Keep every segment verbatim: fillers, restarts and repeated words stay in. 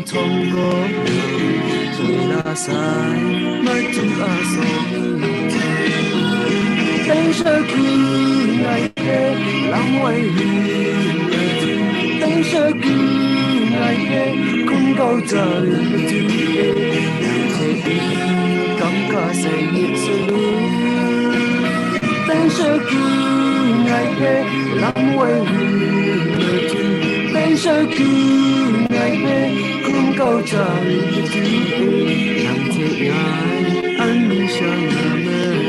Tawng gaw, tawng la sai, matu a saw, teng shagu ngai hpe, lam wai ru, teng shagu ngai hpe, hkum kau ja ru, matu e, nang hte, kam ka sai myit salu. Teng shagu ngai hpe lam wai ru, teng shagu ngai hpe hkum kau ja ru, nang hte ngai an ni sha nga ai.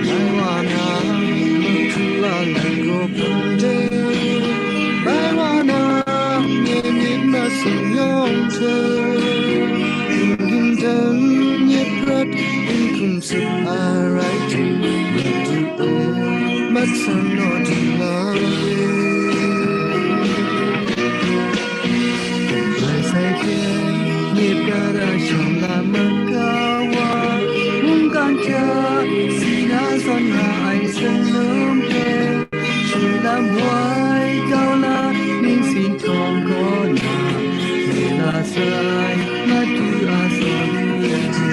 Bai wa na, matu a lai gaw hpang de. Bai wa na, nye myit masum yawng hte, n-gun dan myit prat, n hkum tsup a rai hte, matu e, mat san naw di nga e. Bai sai hte, myit gara shawng la mat ga wa, mungkan hta, si na zawn nga ai sanlum hte, shi lam wai kau la, ning sin htawng kaw na, re la sai, matu a saw lu ai hte.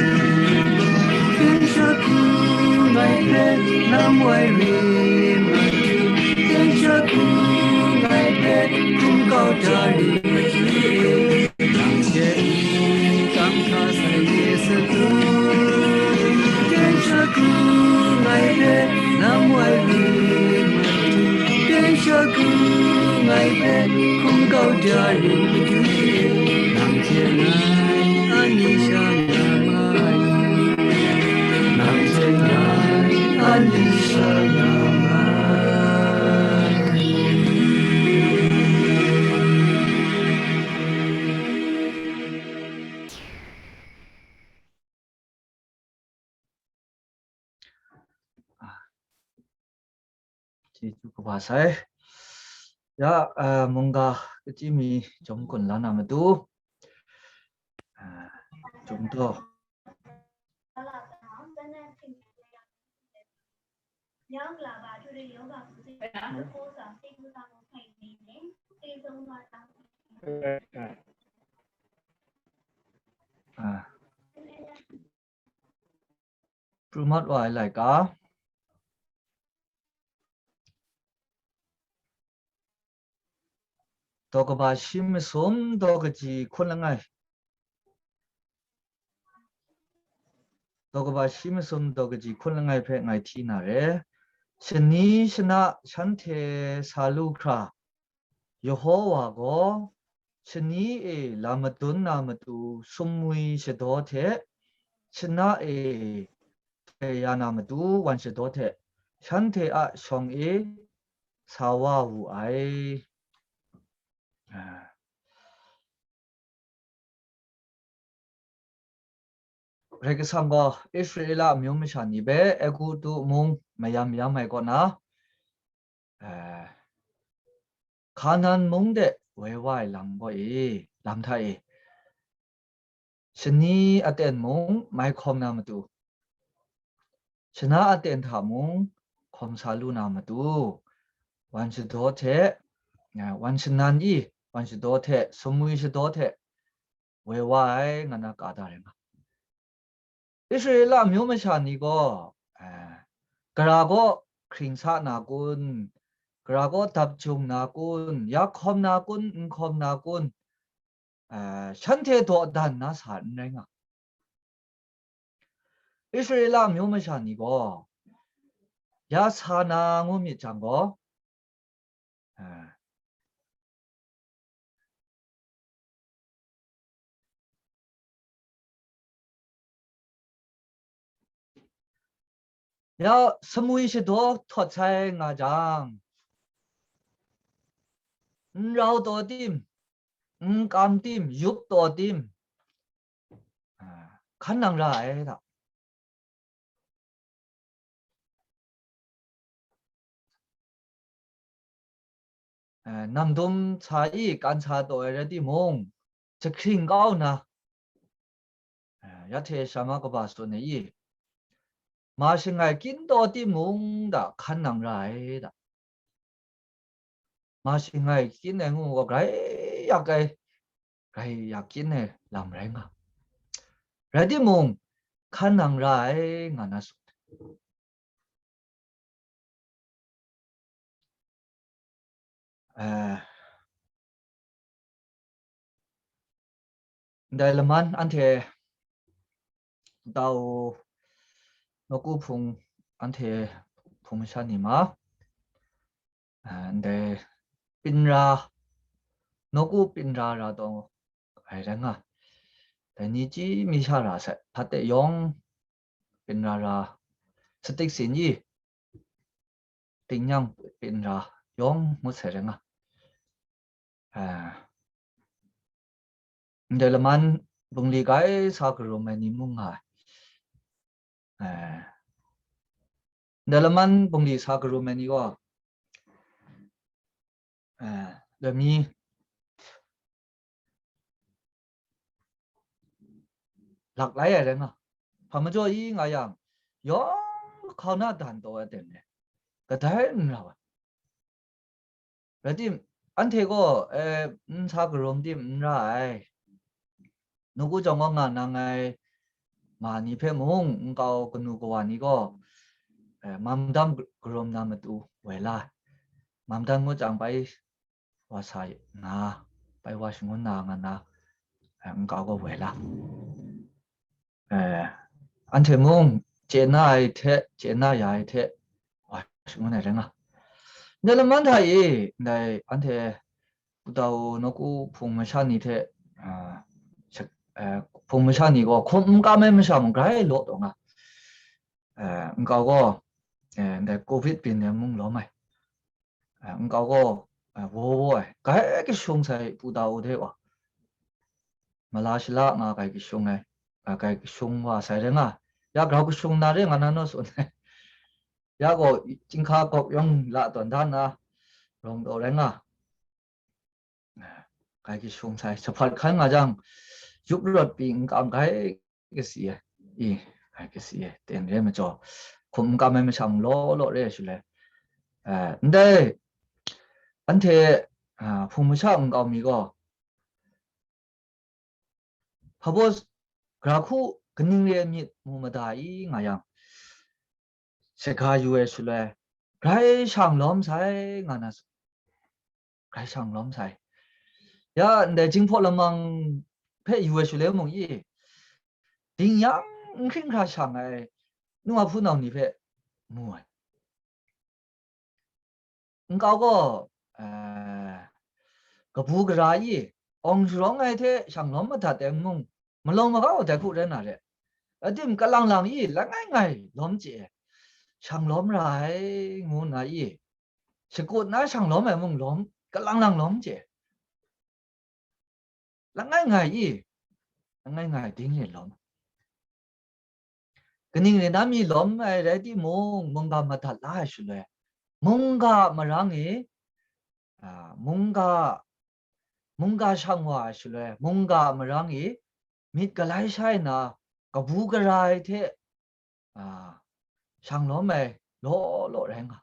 Teng shagu ngai hpe, lam wai re, matu, teng shagu ngai hpe, hkum kau ja re, matu e. Nang hte n-, kam hta sai ye salu, teng shagu ngai hpe, lam wai re, matu, teng shagu ngai hpe, hkum kau ja re, matu e. Nang hte ngai, ani sha nga ma ai, nang hte ngai, ani sha nga ma ai. Chyeju kaba sai. Ya, ah, mungga kachyi mi chyawm kun la na matu, ah, chyawm taw. Ah. Pru mat wa ai laika. Daw kaba shi masum daw kaji hkun langai. Daw kaba shi masum daw kaji hkun langai hpe ngai hti na re. Shani shana shanhte sa lu hkra, Yehowa gaw shani e lam madun na matu sumwi shadaw hte, shana e hkrai ya na matu wan shadaw hte, shanhte a shawng e sa wa wu ai. Karai Kasang gaw Israela amyu masha ni hpe Egutu mung mayam yam ai kaw na, eh, Hkanan mung de woi wa ai lam gaw e, lam hta e, shani aten mung mai hkawm na matu, shana aten hta mung hkawm sa lu na matu, wan shadaw hte, eh, wan shanan i, wan shadaw hte, sumwi shadaw hte, woi wa ai, nga na ka da rai nga. Israela amyu masha ni gaw, eh, gara gaw hkring sa na kun, gara gaw dap jung na kun, ya hkawm na kun, n hkawm na kun, eh, shanhte dawdan na sa n rai nga. Israela amyu masha ni gaw, ya sa na ngu myit jang gaw, eh, ya sumwi shadaw htawt sai nga jang, n rau taw tim, n kam tim, yup taw tim, ah, hkan nang ra ai hta. eh, namdum sa i kan sa taw ai rai timung, jahkring kau nna, eh, ya hte shama kaba tsun ai i, ma shangai kyin taw timung da hkan nang ra ai da. Ma shangai kyin ai ngu gaw grai yak ai, grai yak kyin ai lam rai nga. Rai timung, hkan nang ra ai nga na tsun. Eh, ndai laman anhte tau nawku hpung, anhte hpung masha ni ma, eh, ndai pinra, nawku pinra ra taw ai rai nga. Dai ni chyi mi sha ra sai, hpat de yawng pinra ra, satik sin i, tingnyang pinra yawng ngut sai rai nga. Ah, ndai laman bungli grai sa karum ai ni mung nga ai. Eh, ndai laman bungli sa karum ai ni gaw, eh, dai mi lak lai ai rai nga. Hpa majaw i nga yang, yawng hkau na dan taw ai ten re, kadai n rau ai. Rai tim, anhte gaw, eh, n sa karum tim n ra ai. Nawku jawng gaw nga nang ai ma ni hpe mung, nkau kanu kawa ni gaw, eh, mamdam karum na matu woi la ai. Mamdam ngut jang bai wa sa na, bai wa shangun na nga na, eh, nkau gaw woi la. Eh, anhte mung chye na ai hte, chye na ya ai hte, wa shangun ai rai nga. Ndai laman hta e, ndai anhte Pu Tau nawku hpung masha ni hte, ah, shak-, eh, hpung masha ni gaw hkum n kam ai masha mung grai law taw nga. Eh, nkau gaw, eh, ndai covid byin ai mung lawm ai. Eh, nkau gaw, eh, wo wo ai. Grai kashung sai Pu Tau de wa. Mala shala nga grai kashung ai. Ah, grai kashung wa sai rai nga. Ya grau kashung na re nga na naw tsun ai. Ya gaw chyinghka gawk yawng la tawn da nna, rawng taw rai nga. Grai kashung sai, jahpat hkan nga jang, yup rawt pyi n kam grai kasi ai, i, grai kasi ai, ten re ai majaw, hkum n kam ai masha mung law law re ai shaloi, eh, ndai, anhte, ah, hpung masha nkau mi gaw, hpa baw s-, gra hku kaning re ai myit mu mada i nga yang, shaga yu ai shaloi, grai shang lawm sai nga na, grai shang lawm sai. Ya, ndai Jinghpaw Lamang hpe yu ai shaloi mung i, ding yang n hkring hkra shang ai nu a hpunau ni hpe mu ai. Nkau gaw, eh, kabu gara i, awng sharawng ai hte shang lawm madat ai mung, malawng magau ai dai hku rai na re. Adim kalang lang i, langai ngai lawm chye ai, shang lawm ra ai, ngu nna i, shakut na shang lawm ai mung lawm, kalang lang lawm chye ai. Langai ngai i, langai ngai ding e lawm. Kaning rai na mi lawm ai rai timung, mungga madat la ai shaloi, mungga marang e, a, mungga, mungga shang wa ai shaloi, mungga marang e, myit galai shai na, kabu gara ai hte, a, shang lawm ai law law rai nga.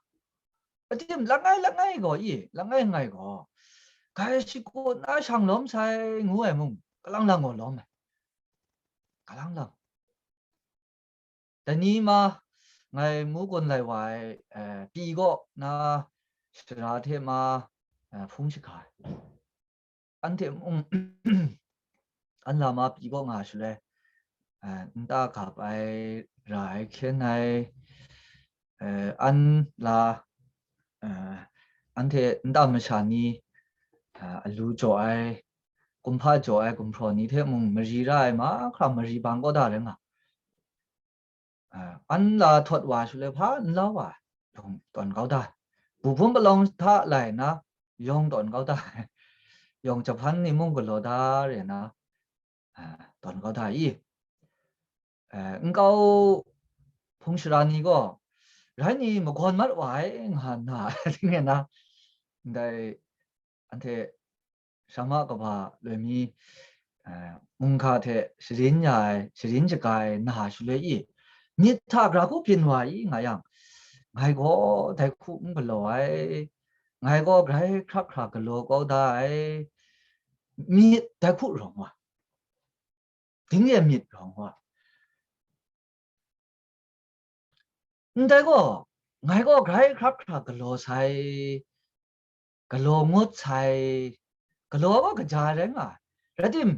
Atim langai langai gaw i, langai ngai gaw, grai shakut na shang lawm sai ngu ai mung, kalang lang gaw lawm ai. Kalang lang. Dai ni ma, ngai mu gun lai wa ai, eh, pyi kaw na shara hte ma, eh, hpung shahka ai. Anhte mung, an la ma pyi kaw nga shaloi, eh, nta gap ai, ra ai, hkyen ai, eh, an la, eh, anhte nta masha ni, eh, alu jaw ai, kumhpa jaw ai, gumhpraw ni hte mung mari ra ai mahkra mari bang kaw da rai nga. Ah, an la htawt wa shaloi hpa n lau wa, yawng tawn kau da. Buhpum palawng hta lai na, yawng tawn kau da. Yawng jahpan ni mung galaw da re na, ah, tawn kau da i. Eh, nkau hpung shara ni gaw, rai ni magawn mat wa ai nga nna, ting e na, ndai anhte Shama kaba loi mi, eh, mungga hte sharin ya ai, sharin shaga ai na shaloi i, myit hta gara hku byin wa i nga yang, ngai gaw dai hku n galaw ai, ngai gaw grai hkrak hkra galaw kau da ai, myit dai hku rawng wa, ding e myit rawng wa. Ndai gaw, ngai gaw grai hkrak hkra galaw sai, galaw ngut sai, galaw gaw kaja rai nga ai. Rai tim,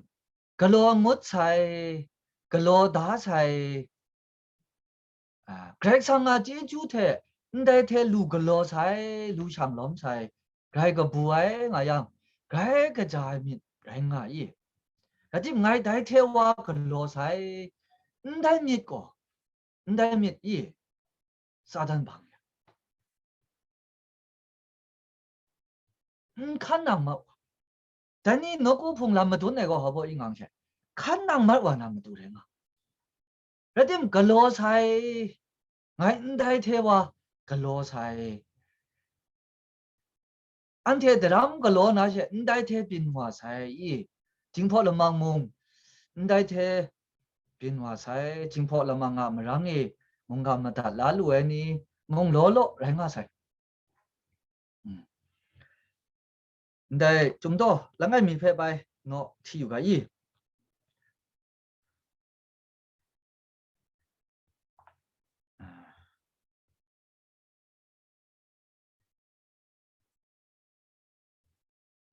galaw ngut sai, galaw da sai, a, Karai Kasang a chyeju hte ndai hte lu galaw sai, lu shang lawm sai, grai kabu ai nga yang, grai kaja ai myit rai nga i? Rai tim, ngai dai hte wa galaw sai, ndai myit gaw, ndai myit i, Satan bang ya. N hkan nang mat wa. Dai ni nawku hpung lam madun ai gaw hpa baw i ngang she, hkan nang mat wa na matu rai nga. Rai tim, galaw sai, ngai ndai hte wa galaw sai. Anhte daram galaw na she ndai hte byin wa sai i, Jinghpaw lamang mung ndai hte byin wa sai, Jinghpaw lamang a marang e mungga madat la lu ai ni mung law law rai nga sai. Hmm. Ndai Chyum daw langai mi hpe bai naw hti yu ga i?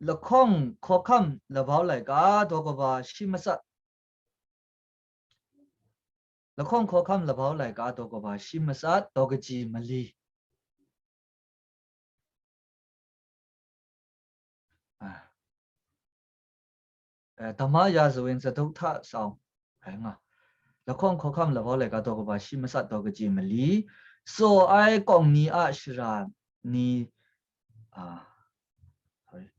Lahkawng hkawhkam labau laika daw kaba shi matsat. Lahkawng hkawhkam labau laika daw kaba shi matsat, daw kaji mali. Ah. Eh, Dhamma ya zawin zaduk hta sau rai nga. Lahkawng hkawhkam labau laika daw kaba shi matsat, daw kaji mali, tsaw ai kawng ni a shara ni, ah, sorry.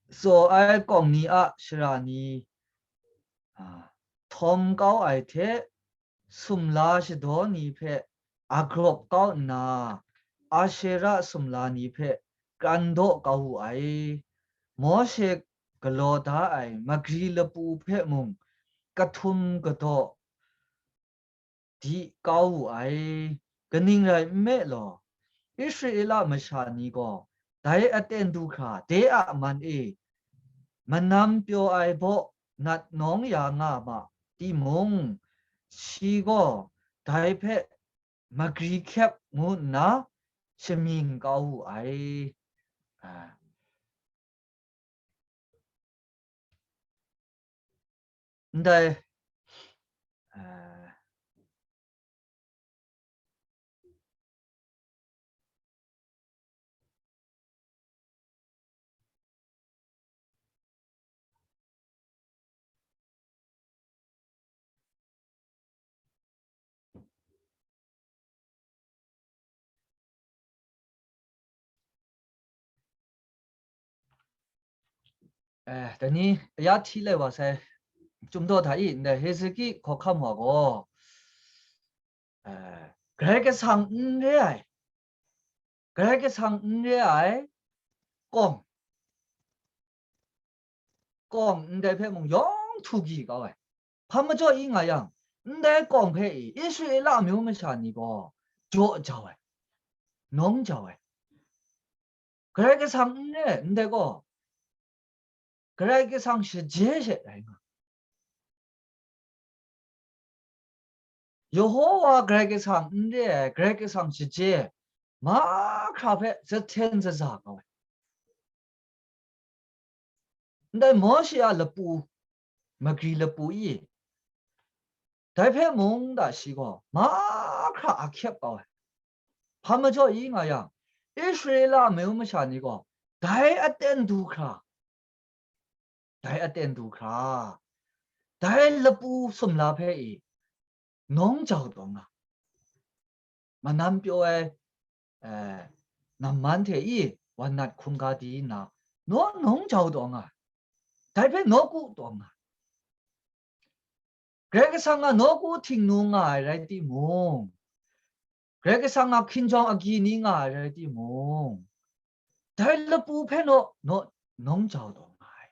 Tsaw ai kawng ni a shara ni, a, htawm kau ai hte, sumla shadaw ni hpe a grawp kau nna, Ashera sumla ni hpe kran daw kau wu ai. Mawshe galaw da ai magri lapu hpe mung kahtum kadaw di kau wu ai. Kaning rai nme law, Israela masha ni gaw dai aten du hkra de a man e manam pyaw ai baw nat nawng ya nga ma timung, shi gaw dai hpe magri hkyep ngu nna shamying kau wu ai. A. Ndai, eh, Eh, dai ni, ya hti lai wa sai, Chyum daw hta i, ndai Hezeki hkawhkam wa gaw, eh, Karai Kasang n re ai, Karai Kasang n re ai kawng, kawng ndai hpe mung yawng htu gyi kau ai. Hpa majaw i nga yang, ndai kawng hpe i Israela amyu masha ni gaw jaw jau ai, nawng jau ai. Karai Kasang n re ai, ndai gaw, Karai Kasang shaje she rai nga. Yehowa Karai Kasang n re ai, Karai Kasang shaje mahkra hpe zahten zaza kau ai. Ndai Mawshe a lapu, magri lapu i, dai hpe mung da shi gaw mahkra a hkyep kau ai. Hpa majaw i nga yang, Israela amyu masha ni gaw dai aten du hkra, dai aten du hkra, dai lapu sumla hpe i nawng jau taw nga, manam pyaw ai, eh, namman hte i wan nat hkungga di nna, naw nawng jau taw nga, dai hpe nawku taw nga. Karai Kasang a nawku htingnu nga ai rai timung, Karai Kasang a hkinjawng agyi ni nga ai rai timung, dai lapu hpe naw, naw, nawng jau taw nga ai.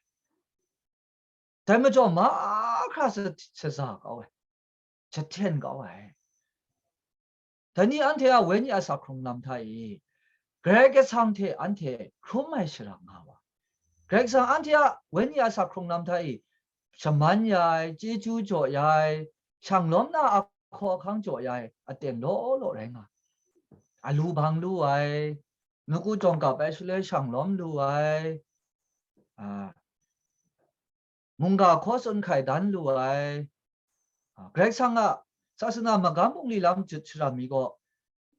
Dai majaw, mahkra sa, saza kau ai, jahten kau ai. Dai ni anhte a wenyi a sa hkrung lam hta e, Karai Kasang hte anhte hkrum ai shara nga wa. Karai Kasang anhte a wenyi a sa hkrung lam hta e, shaman ya ai, chyeju jaw ya ai, shang lawm na a hkaw ahkang jaw ya ai aten law law rai nga. Alu bang lu ai, nawku jawng kap ai shaloi shang lawm lu ai, a, mungga hkaw tsun hkai dan lu ai, a, Karai Kasang a sasana magam bungli lam jut sharam mi gaw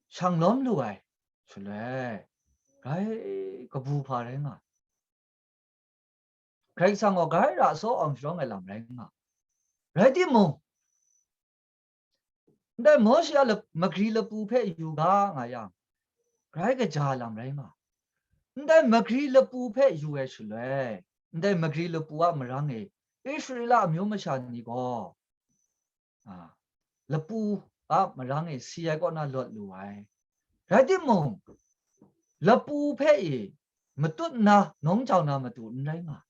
shang lawm lu ai shaloi, grai kabu hpa rai nga. Karai Kasang gaw grai ra saw awng sharawng ai lam rai nga. Rai timung, ndai Mawshe a lap-, magri lapu hpe yu ga nga yang, grai kaja lam rai nga. Ndai magri lapu hpe yu ai shaloi, ndai magri lapu a marang e, Israela amyu masha ni gaw, a, lapu a marang e si ai kaw na lawt lu ai. Rai timung, lapu hpe e matut nna nawng jau na matu n rai nga.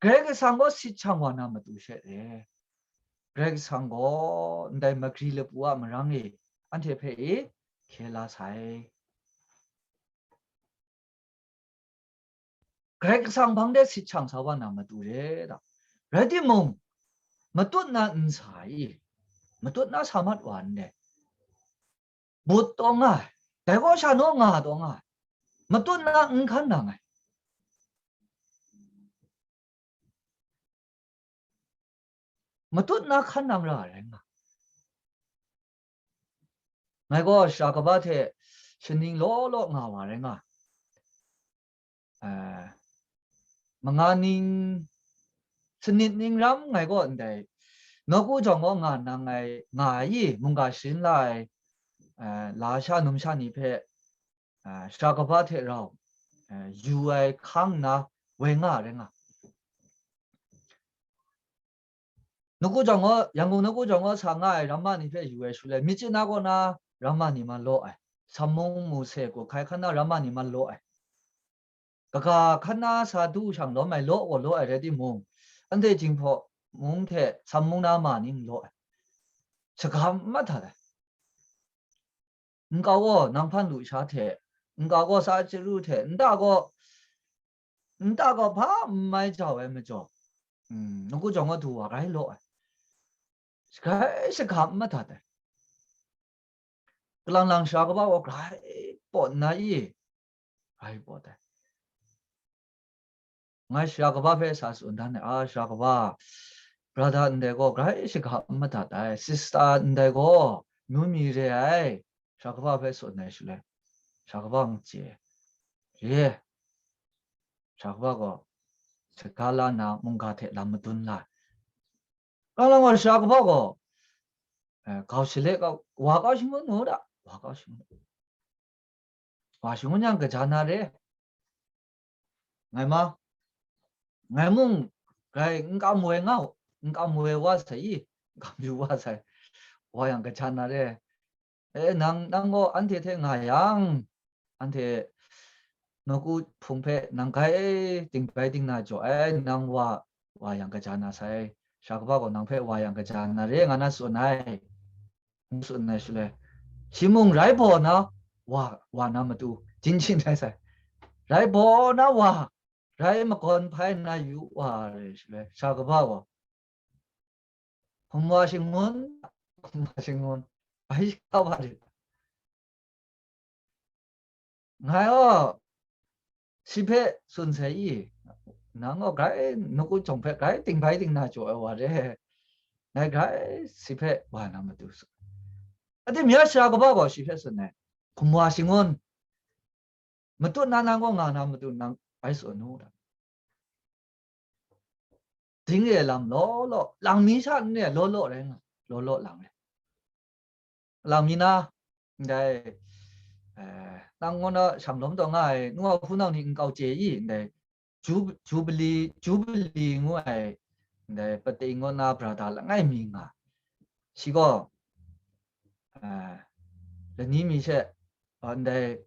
Karai Kasang gaw sit shang wa na matu she re. Karai Kasang gaw ndai magri lapu a marang e anhte hpe e hkye la sai. Karai Kasang hpang de sit shang sa wa na matu re da. Rai timung, matut na n sa i, matut na sa mat wa n de. But taw nga ai, dai gaw sha naw nga taw nga ai, matut na n hkan nang ai. Matut na hkan nang ra ai rai nga. Ngai gaw shara kaba hte shaning law law nga wa rai nga. Eh, manga ning, sanit ning ram ngai gaw ndai, nawku jawng gaw nga nang ai, nga ai i, mungga sharin la ai, eh, la sha numsha ni hpe, eh, shara kaba hte rau, eh, yu ai hkang nna woi nga ai rai nga. Nawku jawng gaw, Yangon nawku jawng gaw sa nga ai ramma ni hpe yu ai shaloi, Myitkyina kaw na ramma ni ma law ai, Sammung, Muse, Kuhkai hkan na ramma ni ma law ai. Kaga hkan na sa du shang lawm ai law gaw law ai rai timung, anhte Jinghpaw mung hte Sammung na ma ni n law ai. Shaga n mat hta ai. Nkau gaw nang hpan lusha hte, nkau gaw sa chyaru hte, nta gaw, nta gaw hpa n mai jau ai majaw, mm, nawku jawng gaw du wa grai law ai. Grai shaga n mat hta ai. Kalang lang shara kaba gaw grai pawt nna i, grai pawt ai. Ngai shara kaba hpe sa tsun dan ai, a, shara kaba, brother ndai gaw grai shaga n madat ai, sister ndai gaw myu mi re ai, shara kaba hpe tsun ai shaloi, shara kaba n chye. Re, shara kaba gaw shaga la nna mungga hte lam madun la ai. Kalang lang gaw shara kaba gaw, eh, gau shale kau, wa kau shangun u da, wa kau shangun. Wa shangun yang kaja na re. Ngai ma, ngai mung, grai n kam woi nga u, n kam woi wa sai i, n kam yu wa sai, wa yang kaja na re. E, nang, nang gaw anhte hte nga yang, anhte nawku hpung hpe nang grai ting bai ting na jaw ai, nang wa, wa yang kaja na sai, shara kaba gaw nang hpe wa yang kaja na re, nga na tsun ai. Ngu tsun ai shaloi, shi mung rai baw na wa, wa na matu, jin shin rai sai. Rai baw na wa, rai magawn hpai na yu wa re shaloi, shara kaba gaw, hkum wa shangun, hkum wa shangun, bai sha wa re. Ngai gaw shi hpe tsun sai i, nang gaw grai nawku jawng hpe grai ting bai ting na jaw ai wa re, ngai grai shi hpe wa na matu tsun. Adim ya shara kaba gaw shi hpe tsun ai, hkum wa shangun, matut na nang gaw nga na matu nang bai tsun u da. Ding e lam law law, lang mi sha n re ai law law rai nga, law law lang re. Lang mi na, ndai, eh, nang ngu na shang lawm taw nga ai, nu a hpunau ni nkau chye i, ndai, Ju-, Jubili, Jubili ngu ai, ndai, Pating ngu na brata langai mi nga. Shi gaw, eh, lani mi she, a, ndai,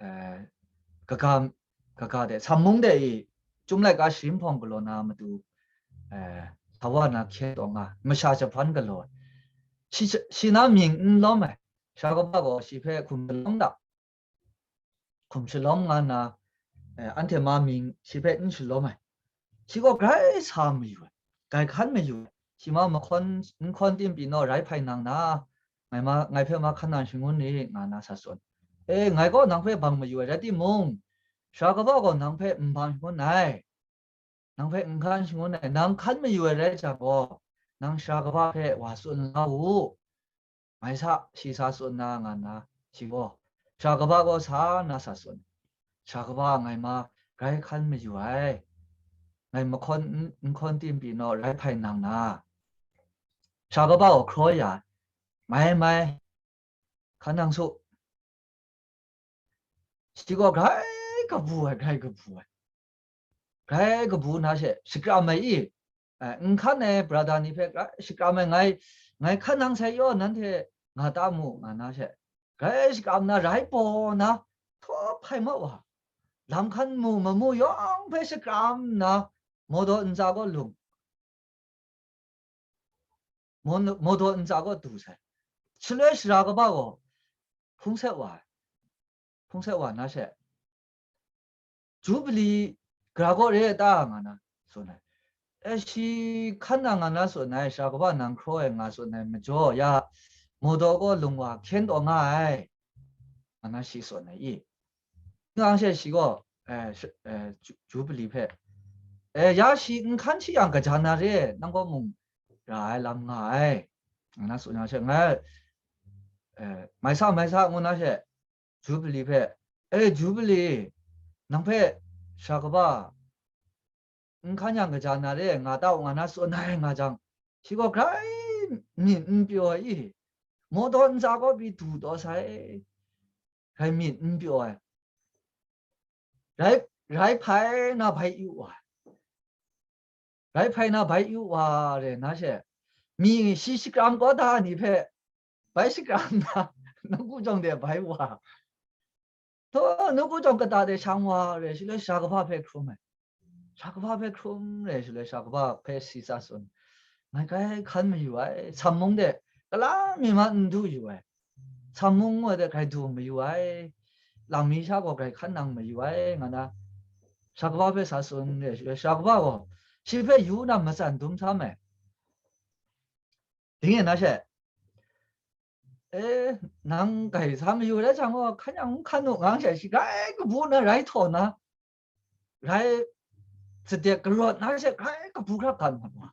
eh, kaga, kaga de, Sam mung de i, Chyum laika sharin hpawng galaw na matu, eh, sa wa na hkyen taw nga, masha jahpan galaw ai. Shi, shi na mying n lawm ai, sara kaba gaw shi hpe hkum shalawm da, hkum shalawm nga nna, eh, anhte ma mying shi hpe n shalawm ai. Shi gaw grai sa mayu ai, grai hkan mayu ai. Shi ma mahkawn, n hkawn tim pyi naw rai hpai nang na, ngai ma, ngai hpe ma hkan nang shangun rit, nga na sa tsun. E, ngai gaw nang hpe bang mayu ai rai timung, sara kaba gaw nang hpe n bang shangun ai. Nang hpe n hkan shangun ai, nang hkan mayu ai rai jang gaw, nang sara kaba hpe wa tsun la u. Mai sa, shi sa tsun na nga nna, shi gaw, sara kaba gaw sa na sa tsun. Sara kaba ngai ma grai hkan mayu ai. Ngai mahkawn n, n hkawn tim pyi naw rai hpai nang na. Sara kaba gaw hkraw ya ai. Mai, mai, hkan nang su. Shi gaw grai kabu ai, grai kabu ai. Grai kabu na she, shakram ai i, eh, n hkan ai brada ni hpe grai shakram ai, ngai, ngai hkan nang sai yaw, nanhte nga ta mu, nga na she, grai shakram na, rai paw na, htawp hpai ma wa, lam hkan mu mamu yawng hpe shakram nna, mawdaw ntsa gaw lung, mawdaw ntsa gaw du sai. Shaloi sara kaba gaw hpung set wa ai, hpung set wa na she, Jubili gara gaw re ai ta, nga na tsun ai. E, shi hkan nang nga na tsun ai, sara kaba nang hkraw ai nga tsun ai majaw, ya mawdaw gaw lung wa hkyen taw nga ai, nga na shi tsun ai i. Ngang she shi gaw, eh, sh-, eh, Ju-, Jubili hpe, eh, ya shi n hkan shi yang kaja na re, nang kaw mung ra ai lam nga ai, nga na tsun yang she, ngai, eh, mai sa, mai sa, ngu na she, Jubili hpe, "E, Jubili, nang hpe sara kaba n hkan yang kaja na re, nga ta u," nga na tsun ai nga jang, shi gaw grai myit n pyaw ai i, mawdaw ntsa gaw pyi du taw sai, grai myit n pyaw ai, rai, rai hpai na bai yu wa ai. Rai hpai na bai yu wa re na she, mi shi shakram kau da ni hpe bai shakram na, nawku jawng de bai wa. Taw, nawku jawng kata de shang wa re, shaloi sara kaba hpe hkrum ai. Sara kaba hpe hkrum re, shaloi sara kaba hpe si sa tsun, ngai grai hkan mayu ai, Sam mung de, kalang mi ma n du yu ai. Sam mung wa de grai du mayu ai, lang mi sha gaw grai hkan nang mayu ai, nga na, sara kaba hpe sa tsun re, sara kaba gaw shi hpe yu na matsan dum sa me. Ding e na she, e, nang grai sa mayu rai jang gaw, hkan yang n hkan u, nga she, shi grai kabu na rai htaw na, rai, sadek karawt na she grai kabu hkra gan mat wa.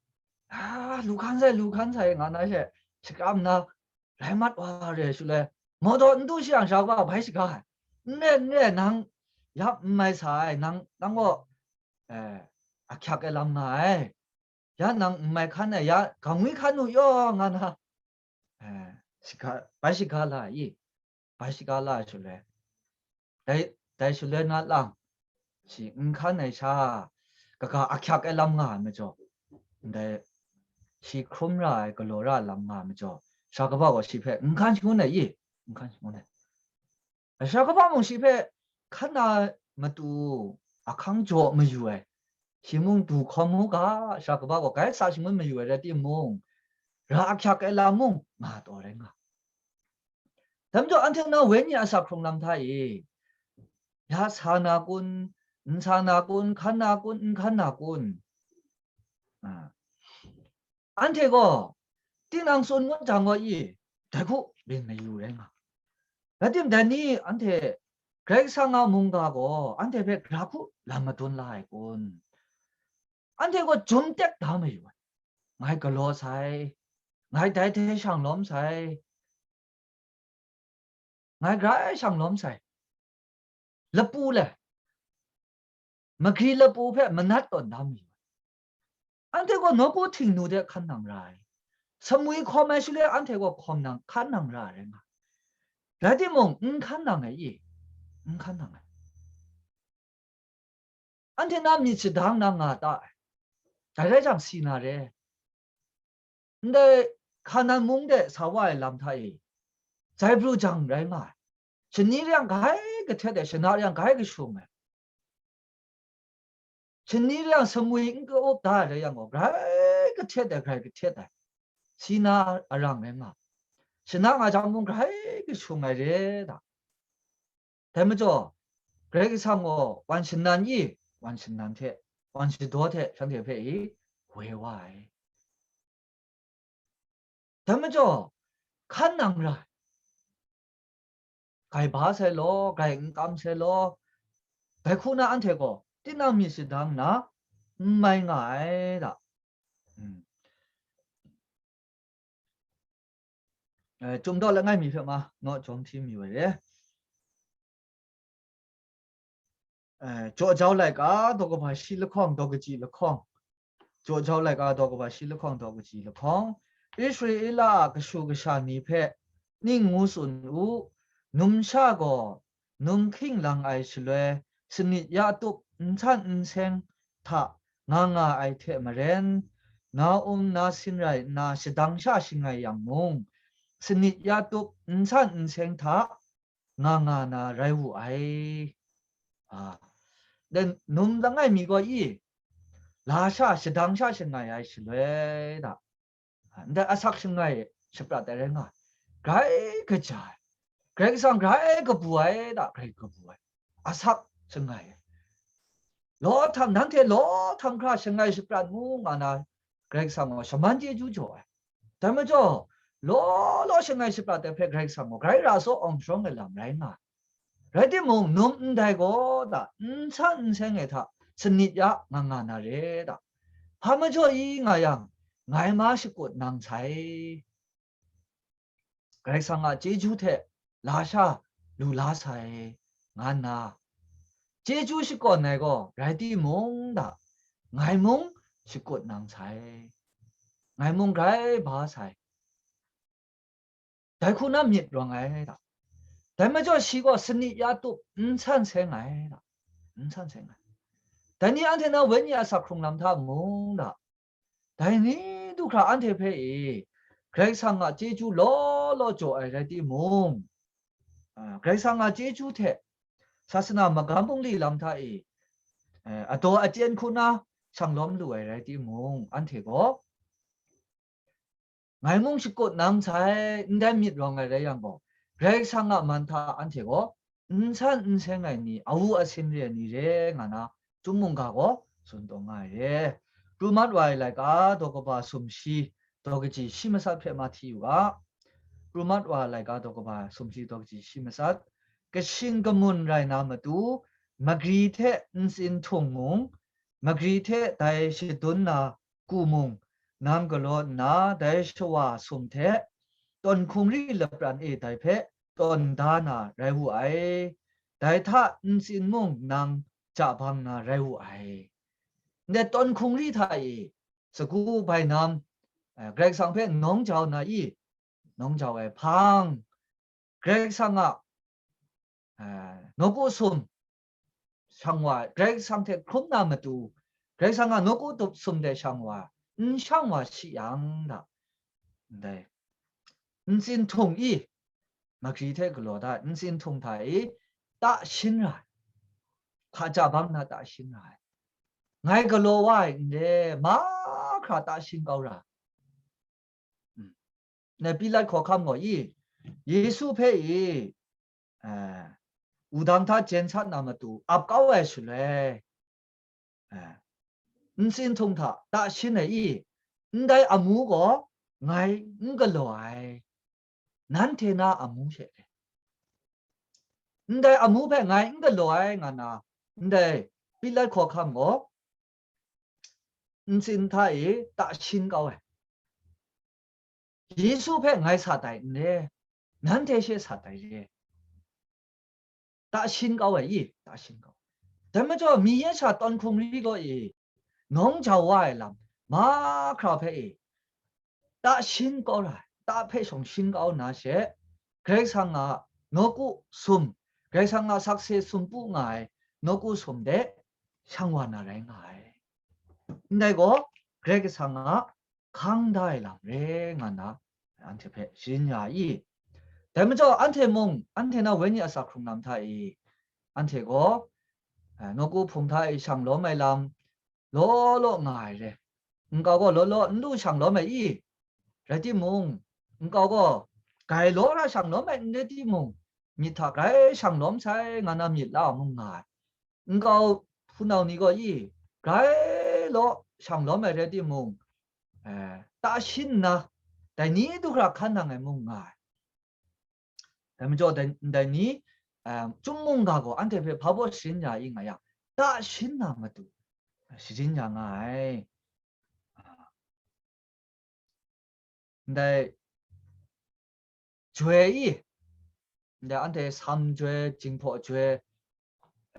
A, lu hkan sai, lu hkan sai, nga na she, shakram na, rai mat wa re, shaloi, mawdaw n du shi yang sara kaba bai shaga ai. N re, n re, nang ya n mai sa ai, nang, nang gaw, eh, ahkyak ai lam nga ai. Ya nang n mai hkan ai, ya gam ngwi hkan u yaw, nga na, eh, shiga, bai shiga la i, bai shiga la ai shaloi, dai, dai shaloi na lang, shi n hkan ai sha, kaga ahkyak ai lam nga ai majaw, ndai shi hkrum ra ai, galaw ra ai lam nga ai majaw, sara kaba gaw shi hpe n hkan shangun ai i, n hkan shangun ai. Sara kaba mung shi hpe hkan na matu ahkang jaw mayu ai, shi mung du hkawm u ga, sara kaba gaw grai sa shangun mayu ai rai timung, ra ahkyak ai lam mung nga taw rai nga. Dai majaw anhte na wenyi a sa hkrung lam hta e, ya sa na kun, n sa na kun, hkan na kun, n hkan na kun? A, anhte gaw tinang tsun ngut jang gaw i, dai hku byin mayu rai nga. Rai timung, dai ni anhte Karai Kasang a mungga gaw anhte hpe gara hku lam madun la ai kun? Anhte gaw jum tek da mayu ai. Ngai galaw sai, ngai dai hte shang lawm sai, ngai grai shang lawm sai. Lapu le, magri lapu hpe manat tawn da mayu ai. Anhte gaw nawku Htingnu de hkan nang ra ai. Sumwi hkawm ai shaloi anhte gaw hkawm nang, hkan nang ra ai rai nga. Rai timung, n hkan nang ai i, n hkan nang ai. Anhte na myit shadang na nga ta ai. Dai rai jang, si na re. Ndai Hkanan mung de sa wa ai lam hta e, Zai pru jang rai nga ai. Shani re yang grai kahtet ai, shana re yang grai kashung ai. Shani re yang sumwi n ka-up da ai rai yang gaw, grai kahtet ai, grai kahtet ai. Sina arang rai nga. Shana nga jang mung grai kashung ai re da. Dai majaw, Karai Kasang gaw wan shanan i, wan shanan hte, wan shadaw hte shanhte hpe i, woi wa ai. Dai majaw, hkan nang ra ai. Grai ba sai law, grai n kam sai law, dai hku na anhte gaw tinang myit shadang na n mai nga ai da. Mm. Eh, Chyum daw langai mi hpe ma, naw jawm hti mi wa re. Eh, Jaw jau laika, daw kaba shi lahkawng, daw kaji lahkawng. Jaw jau laika, daw kaba shi lahkawng, daw kaji lahkawng. Israela a kashu kasha ni hpe ning ngu tsun u, numsha gaw num hking lang ai shaloi, sanit ya tup n san n seng hta nga nga ai hte maren, na um na sin rai nna shadang sha shangai yang mung, sanit ya tup n san n seng hta nga nga na rai wu ai. A, dan num langai mi gaw i, la sha, shadang sha shangai ai shaloi da. Ndai asak shangai shaprat ai rai nga ai. Grai kaja ai. Karai Kasang grai kabu ai da, grai kabu ai. Asak shangai ai. Law htam, nanhte law htam hkra shangai shaprat mu nga na, Karai Kasang gaw shaman chyeju jaw ai. Dai majaw, law law shangai shaprat ai hpe Karai Kasang gaw grai ra saw awng sharawng ai lam rai nga ai. Rai timung, num ndai gaw da, n san n seng ai hta, sanit ya nga nga na re da. Hpa majaw i nga yang, ngai ma shakut nang sai. Karai Kasang a chyeju hte lasha lu la sai, nga nna, chyeju shakawn ai gaw rai timung da, ngai mung shakut nang sai, ngai mung grai ba sai. Dai hku na myit rawng ai da. Dai majaw shi gaw sanit ya tup n san seng ai da. N san seng ai. Dai ni anhte na wenyi a asak hkrung lam hta mung da. Dai ni du hkra anhte hpe e, Karai Kasang a chyeju law law jaw ai rai timung, a, Karai Kasang a chyeju hte sasana magam bungli lam hta e, e, adaw aten hku na shang lawm lu ai rai timung, anhte gaw, ngai mung shakut nang sai, ndai myit rawng ai rai yang gaw, Karai Kasang a man hta anhte gaw n san n seng ai ni, awu asin re ai ni re nga na, Chyum mungga gaw tsun taw nga ai re. Pru mat wa ai laika daw kaba sumshi, daw kaji shi matsat hpe ma hti u ga. Pru mat wa ai laika daw kaba sumshi, daw kaji shi matsat. Kashin kamun rai na matu, magri hte ntsin htung mung, magri hte dai shadun na ku mung, nang galaw nna dai shawa sum hte tawn hkungri lapran e dai hpe tawn da na rai wu ai. Dai hta ntsin mung nang ja bang na rai wu ai. Ndai tawn hkungri hta e sagu bainam, eh, Karai Kasang hpe nawng jau na i, nawng jau ai hpang, Karai Kasang a, eh, nawku sum shang wa, Karai Kasang hte hkrum na matu, Karai Kasang a nawku tup sum de shang wa, n shang wa shi yang da, ndai, ntsin htung i, magri hte galaw da, ntsin htung hta i, ta shin ra ai, hpa ja bang na ta shin ra ai, ngai galaw wa ai n re, mahkra ta shin kau ra ai. Mm. Na Pilat hkawhkam gaw i, Yesu hpe i, eh, wudang hta jen sat na matu ap kau ai shaloi, eh, ntsin htung hta ta shin ai i, ndai amu gaw ngai n galaw ai, nanhte na amu she re. Ndai amu hpe ngai n galaw ai nga na, ndai Pilat hkawhkam gaw ntsin hta e ta shin kau ai. Yesu hpe ngai sat ai n re, nanhte she sat ai re. Ta shin kau ai i, ta shin kau. Dai majaw, mi ya sha tawn hkungri gaw i, nawng jau wa ai lam, mahkra hpe i, ta shin kau ra ai, ta hpe shawng shin kau na she, Karai Kasang a nawku sum, Karai Kasang a sakse sumpu nga ai nawku sum de shang wa na rai nga ai. Ndai gaw, Karai Kasang a hkang da ai lam re nga na, anhte hpe sharin ya i. Dai majaw anhte mung, anhte na wenyi asak hkrung lam hta e, anhte gaw, eh, nawku hpung hta e shang lawm ai lam, law law nga ai re. Nkau gaw law law n lu shang lawm ai i? Rai timung, nkau gaw grai law ra shang lawm ai n rai timung, myit hta grai shang lawm sai nga na myit la mung nga ai. Nkau hpunau ni gaw i, grai law shang lawm ai rai timung, eh, ta shin nna, dai ni du hkra hkan nang ai mung nga ai. Dai majaw dai, ndai ni, eh, chyum mungga gaw anhte hpe hpa baw sharin ya i nga yang, ta shin na matu sharin ya nga ai. Ndai joi i, ndai anhte sam joi, jinghpaw joi,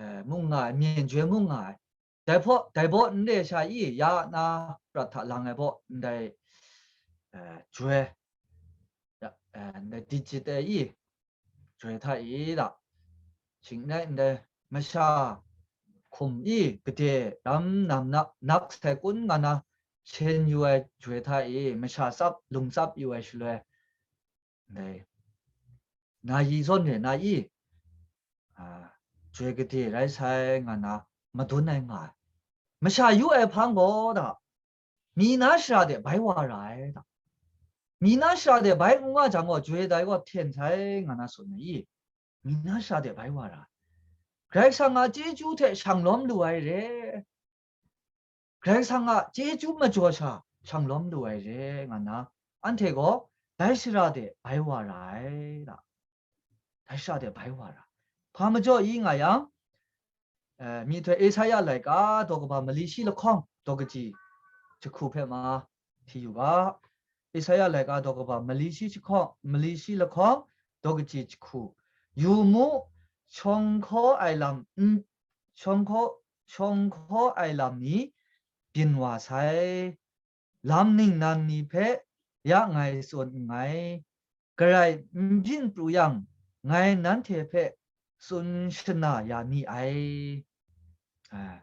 eh, mung nga ai, myen joi mung nga ai. Dai hpaw, dai baw n re sha i, ya na prat hta lang ai baw, ndai, eh, joi, ya, eh, ndai digit ai i, joi hta i da. Shing rai ndai masha hkum i gade ram nam na, nak sai kun nga na, shen yu ai joi hta i, masha tsap, lung tsap yu ai shaloi, ndai, na yi zawn re na i, a, joi gade rai sai nga na madun ai nga ai. Masha yu ai hpang gaw da, mi na shara de bai wa ra ai da. Mi na shara de bai n wa jang gaw, joi dai gaw hten sai nga na tsun ai i? Mi na shara de bai wa ra ai. Karai Kasang a chyeju hte shang lawm lu ai re. Karai Kasang a chyeju majaw sha shang lawm lu ai re nga na, anhte gaw dai shara de bai wa ra ai da. Dai shara de bai wa ra. Hpa majaw i nga yang, eh, myihtoi Esaia laika daw kaba mali shi lahkawng daw kaji jahku hpe ma hti yu ga. Esaia laika daw kaba mali shi jahkawng, mali shi lahkawng daw kaji jahku. Yu mu, shawng hkaw ai lam n, shawng hkaw, shawng hkaw ai lam ni byin wa sai. Lam ningnan ni hpe ya ngai tsun nngai, Karai n byin pru yang, ngai nanhte hpe tsun shana ya ni ai. A,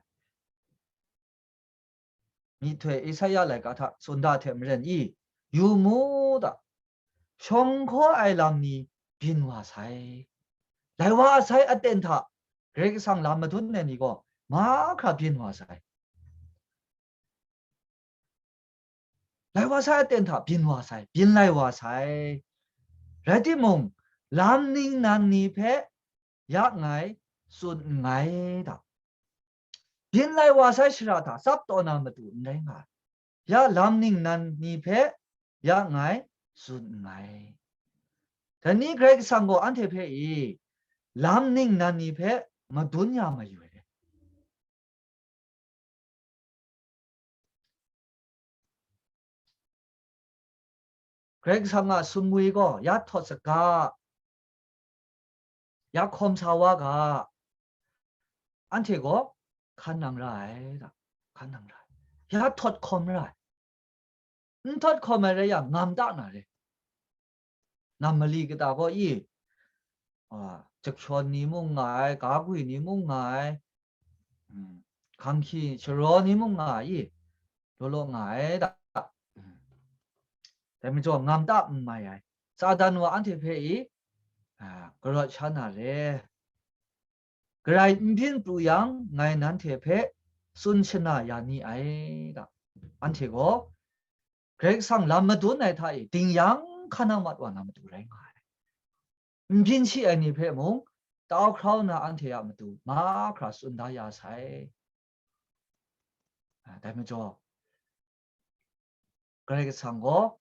myihtoi Esaia laika hta tsun da hte maren i, yu mu da, shawng hkaw ai lam ni byin wa sai. Lai wa sai aten hta Karai Kasang lam madun ai ni gaw mahkra byin wa sai. Lai wa sai aten hta byin wa sai, byin lai wa sai. Rai timung, lam ningnan ni hpe ya ngai tsun nngai da. Byin lai wa sai shara hta tsap taw na matu n rai nga ai. Ya lam ningnan ni hpe ya ngai tsun nngai. Dai ni Karai Kasang gaw anhte hpe i lam ningnan ni hpe madun ya mayu ai. Karai Kasang a sumwi gaw ya htawt saga, ya hkawm sa wa ga, anhte gaw hkan nang ra ai, hkan nang ra ai. Ya htawt hkawm ra ai. N htawt hkawm ai rai yang, ngam ta na re. Nam mali kata gaw i, a, jahkyawn ni mung nga ai, ga gwi ni mung nga ai, mm, hkanghki sharaw ni mung nga ai, law law nga ai da. Mm. Dai majaw, ngam ta n mai ai. Satan wa anhte hpe i, a, karawt sha na re. Karai n byin pru yang, ngai nanhte hpe tsun shana ya ni ai da. Anhte gaw Karai Kasang lam madun ai hta e ding yang hkan nang mat wa na matu rai nga ai. N byin shi ai ni hpe mung, tau hkrau na anhte a matu mahkra tsun da ya sai. A, dai majaw, Karai Kasang gaw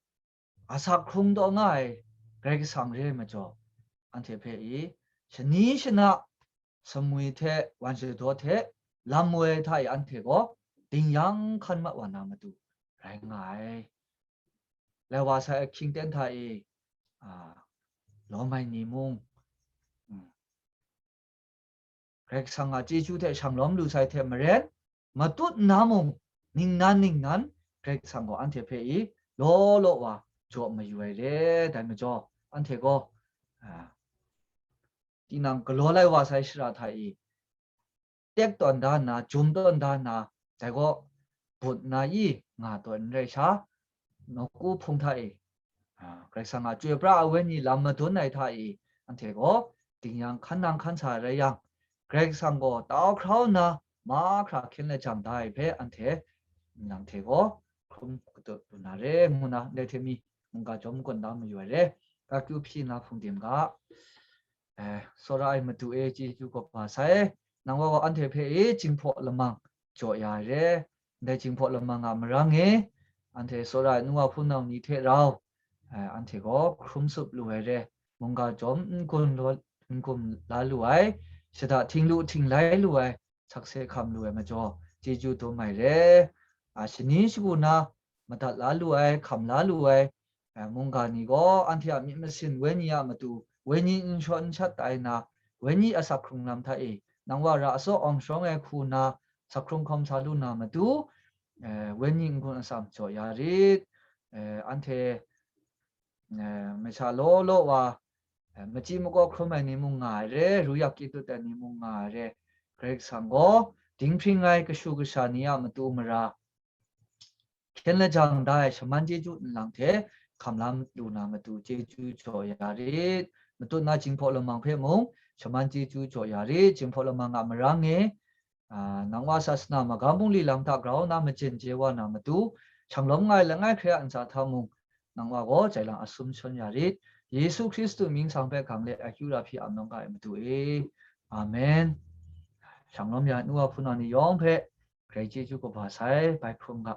asak hkrung taw nga ai Karai Kasang re ai majaw, anhte hpe i shani shana, sumwi hte, wan shadaw hte, lam woi hta e anhte gaw ding yang hkan mat wa na matu rai nga ai. Lai wa sai ahkying ten hta e, a, lawm ai ni mung, mm, Karai Kasang a chyeju hte shang lawm lu sai hte maren, matut nna mung, ningnan ningnan, Karai Kasang gaw anhte hpe i law law wa jaw mayu ai re. Dai majaw, anhte gaw, a, tinang galaw lai wa sai shara hta i, tek tawn da nna, jum tawn da nna, dai gaw but nna i nga tawn n rai sha, nawku hpung hta e, Karai Kasang a chyoi pra ai wenyi lam madun ai hta e, anhte gaw dingyang hkan nang hkan sa rai yang, Karai Kasang gaw tau hkrau nna mahkra hkyen lajang da ai hpe anhte nlang hte gaw hkrum katut lu na re, ngu na ndai hte mi mungga jawm n-gun da mayu ai re. Ka kyu hpyi na hpung tim ga, eh, tsawra ai Madu e, chyeju kaba sai, nang wa gaw anhte hpe e jinghpaw lamang jaw ya ai re. Ndai jinghpaw lamang a marang e, anhte tsawra ai nu wa hpunau ni hte rau, eh, anhte gaw hkrum tsup lu ai re, mungga jawm n-gun law, n-gun la lu ai, shada htinglu htinglai lu ai, sakse hkam lu ai majaw, chyeju dum ai re. A, shani shagu na madat la lu ai, hkam la lu ai, a, mungga ni gaw anhte a myit masin wenyi a matu, wenyi n shawn n shat ai na, wenyi asak hkrung lam hta e, nang wa ra asaw awng shawng ai hku na, sak hkrung hkawm sa lu na matu, eh, wenyi n-gun atsam jaw ya rit. Eh, anhte, eh, masha law law wa, eh, machyi makaw hkrum ai ni mung nga ai re, ru yak kyi tut ai ni mung nga ai re. Karai Kasang gaw dinghpring ai kashu kasha ni a matu mara, hkyen lajang da ai shaman chyeju nlang hte hkam la lu na matu chyeju jaw ya rit. Matut na jinghpaw lamang hpe mung shaman chyeju jaw ya rit. Jinghpaw lamang a marang e, a, nang wa sasana magam bungli lam hta grau na majin je wa na matu, shanglawm nga ai langai hkrai a ntsa hta mung, nang wa gaw jai lang asum shawn ya rit. Yesu Hkristu mying sang hpe gang let akyu ra hpyi am nawng ga ai Madu e. Amen. Shanglawm ya nu wa hpunau ni yawng hpe, Karai chyeju kaba sai, bai hkrum ga.